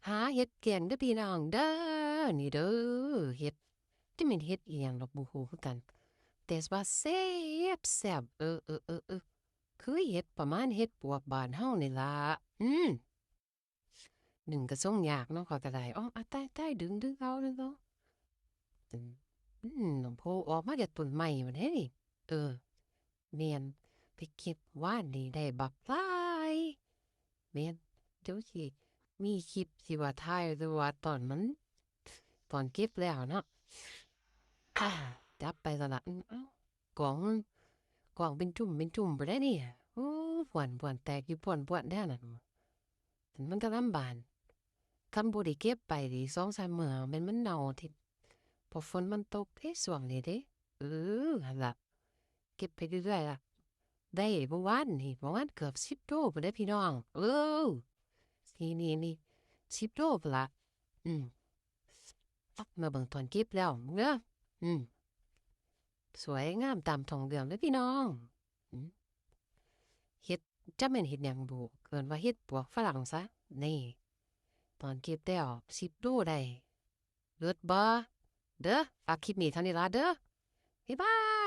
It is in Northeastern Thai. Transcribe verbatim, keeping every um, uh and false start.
หาเห็ดแกงเด้อพี่น้องเด้อ นี่เด้อ เห็ด จะเป็นเห็ดอีหยังดอกบ่ฮู้คือกัน แต่ว่าแซ่บแซ่บ เออ เออ เออ เออ คือเห็ดประมาณเห็ดปวกบ้านเฮานี่ล่ะ อืม นึ่งก็ส่งยากเนาะ ข้อยก็ได้ อ๋อ อ่ะ ตาย ตาย ดึง ดึงเอา ดึงเอา อืม อืม น้องโพออกมาจากต้นไม้บัดนี้นี่ เออ แม่น ไปเก็บวานนี่ได้บักหลาย แม่น เดี๋ยวสิมีคลิปสิว่าถ่ายหรือว่าตอนมัน ตอนเก็บแล้วเนาะ อ่า จับไปซะละ อืม เอ้า กอง กองเป็นจุ่มเป็นจุ่มไปได้นี่ โอ้ พวน พวน แตกอยู่พวน พวนแท้นั่น มันก็ลำบาก คันบ่ได้เก็บไปนี่ สองสามมื้อแม่นมันเน่าทิ่ม เพราะฝนมันตกเด้ ช่วงนี้เด้ เออ หั่นล่ะ เก็บไปเรื่อยๆล่ะ ได้เมื่อวานนี่ ประมาณเกือบสิบโลพุ้นเด้พี่น้อง เออ นี่ นี่ นี่ สิบโลพุ้นละ อืม มาเบิ่งตอนเก็บแล้วเด้อ อืม สวยงามตามท้องเรื่องเลยพี่น้อง อืม เห็ด จักแม่นเห็ดหยังบุ เอิ้นว่าเห็ดปวกฝรั่งซะ นี่ ตอนเก็บแล้ว สิบโลได้ เลิศบ่ เด้อ ฝากคลิปนี้เท่านี้ล่ะเด้อ บ๊ายบาย